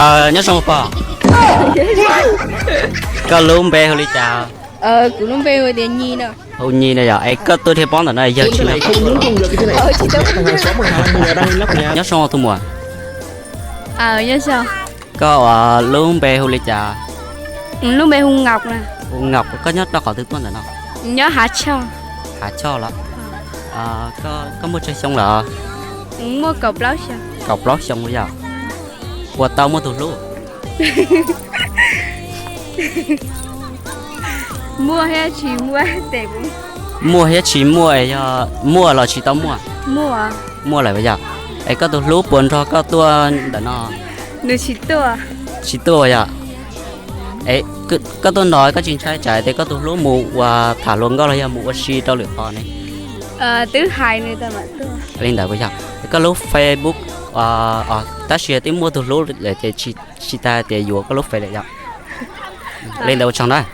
Nyob zoo pog, koj lub npe hu li cas? Kuv lub npe hu tias Nyi no. Hu Nyi no yog? Es koj tuaj dhia pob ntawm no yog tsis? Nyob zoo tus muam, koj lub npe hu li cas? Lub npe hu Ngọc. Hu Ngọc, koj nyob rau qhov twg tuaj ntawm no? Nyob Hav Choj. Hav Choj los? Koj muaj tsawg xyoo lawm? Kaum plaub xyoo yog? Puas tau muaj tus hlub? Muaj thiab tsis muaj. Muaj thiab tsis muaj, yog muaj los tsis tau muaj? Muaj lawm yog? Es koj tus hlub puas nrog koj tuaj ntawm no? Nws tsis tuaj. Tsis tuaj yog? Es koj tuaj nrog koj tsis ntshai tsam tias koj tus hlub mus ua tham hluas nkauj los yog mus ua si rau lwm qhov ne? Twb hais nws tas mam tuaj. Li ntawd puas yog? Koj lub Facebook, tab sis twb muaj tus hlub lawm ces tsis tas tias yuav koj lub Face lawm yog? Li ntawd ua tsaug ntag.